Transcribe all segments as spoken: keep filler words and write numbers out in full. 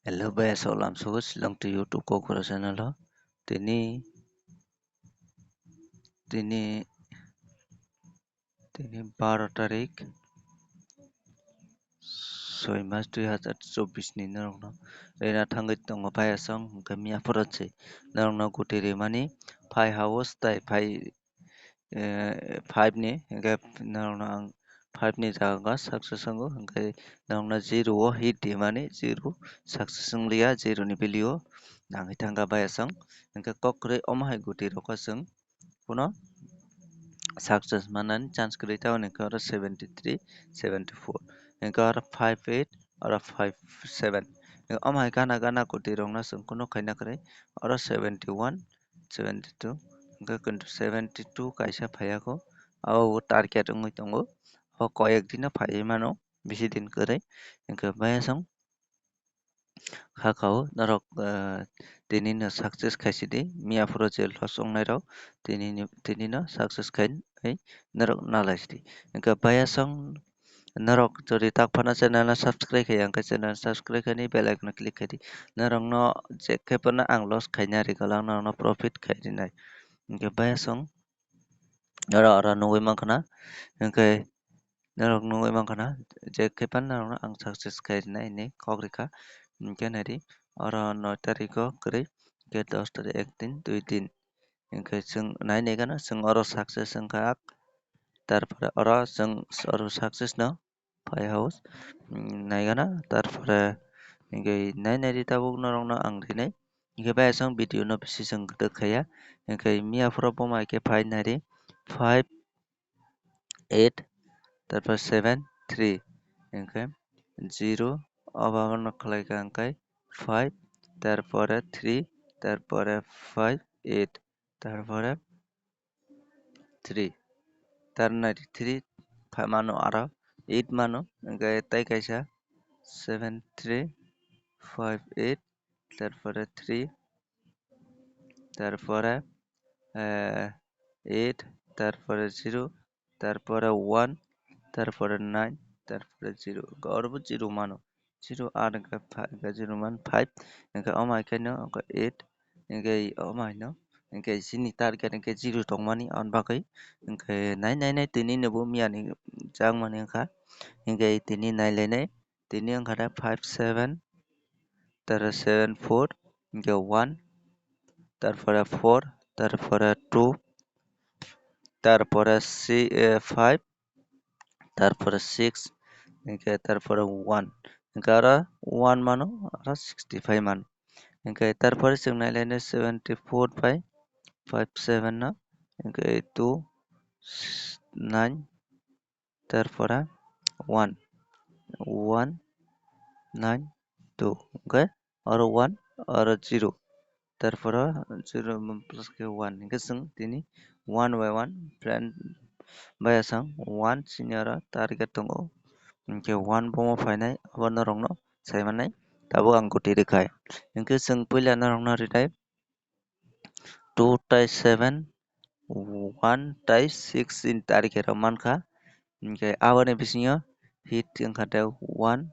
Hello, baya salam sugo silang to YouTube kokoro channel o. Tini, tini, tini baro tarik, soi mas dui hazar chobbish ni norokno rina thangwi tongo baya song, hwnkhe miya phoro se norokno guti rimani phai house tai phai eh, five ni, hingke norokno ang five ni jaga success wngo, hingke norokno zero o hit rimani, zero success wngliya, zero ni value o nangwi thangkha baya song, hingke kok kwrwi omo hai guti rokha chwng phano success manani chance kwrwi, tamoni hingke oro seventy three, seventy four, hingke oro five eight, oro five seven, omo hai gana gana guti rokno chwng kunu khaina kwrwi, oro seventy one, seventy two, hingke kintu seventy two kaisa phaiya kho, abo bo target wngwi tongo, o koyek dino phaiwi mano, bisi din kwrwi, hingke baya song kha kao norok, eh, tini no success khaisidi, miya phoro je loss wngnai rok tini ni, tini no success khai norok nalaisidi, hingke baya song Norok jodi tak phano channel no subscribe khaiya, hwnkhe channel no subscribe khaini bell icon no click khaidi. Norokno je khe phano ang loss khaina rikala, ang norokno profit khai rinai. Hwnkhe baya song oro, oro nugwi mankha na, hwnkhe norok nugwi mankha na, je khe phano norokno ang success khai rinai hinwi kok rikha. Hwnkhe naidi, oro noi tarikh o kwrwi, hwnkhe dos tarik, ek din, dui din. Hingke chwng nai nai gana chwng oro success wngkha, tarpore oro chwng oro success no phai house, mm, nai gana, tarpore hingke nai nai di tabuk norok no ang rinai. Hingke bai aswk video no bisi chwng kwdwk khaiya, hingke miya phoro boma hai khe phai nai di five eight, tarpore seven three, hingke zero, obo abono khlai kha hingke five, tarpore three, tarpore five eight, tarpore three, tar nai di three pha mano aro eight mano, hingke tei kaisa seven three five eight, tarpore three, tarpore, eh, eight, tarpore zero, tarpore one, tarpore nine, tarpore zero. Hingke oro bo zero mano. Zero ar hingke pha-, hingke zero man five, hingke omo hai khe no hingke eight, hingke omo hai no, hingke chini target hingke zero tongmani, aboni bagwi hingke nai nai nai tini ni bo miya ni changmani wngkha, hingke tini nai lai nai. Tini wngkha da five seven, tarpore seven four, hingke one, tarpore four, tarpore two, tarpore si-, eh, five, tarpore six, hingke tarpore one, hingke aro one mano, aro sixty five mano, hingke tarpore chwng nai lai nai seventy four bai five seven no, hingke two nine, tarpore one, one nine two, hingke oro one, oro zero, tarpore zero plus khe one, hingke chwng tini one by one plan bai aswk one senior target tongo, hingke one bomo phainai, abo norokno sai mannai, tabuk ang guti rwkhai, hingke chwng puila norokno rwnai. Two tai seven, one tai six in target rok mankha. Hingke aboni bisingo hit wngkha de one,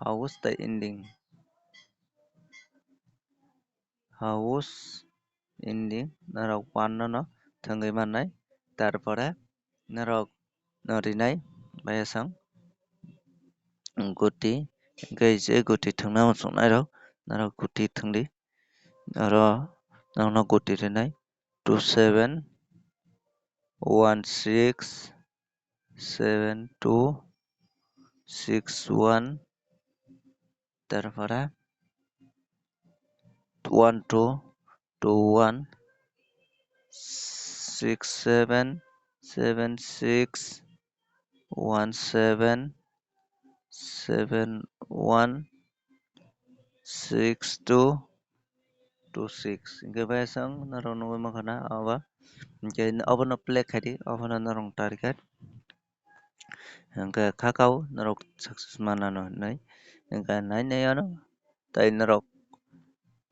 house tai ending, house ending norok one no no thwngwi mannai, tarpore norok no rinai bayasang guti, hingke je guti thwngna muchungnairok norok guti thwngdi, oro norokno guti rinai two seven one six seven two six one, tarpore one two two one six seven seven six one seven seven one six two two six. Hingke bayasang norok nugwi mankha na abo. Hingke abono play khaidi, abono norok target. Hingke khakao norok success manano hinwi. Hingke nai nai ano tai norok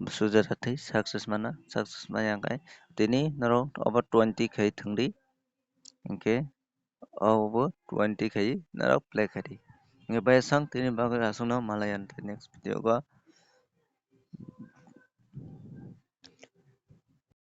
sujarathwi success mana, success maya hingke tini norok obo twenty khai thwngdi. Hingke obo twenty khai norok play khaidi. Hingke bai sang tini bagwi aswkno malai ya next video go.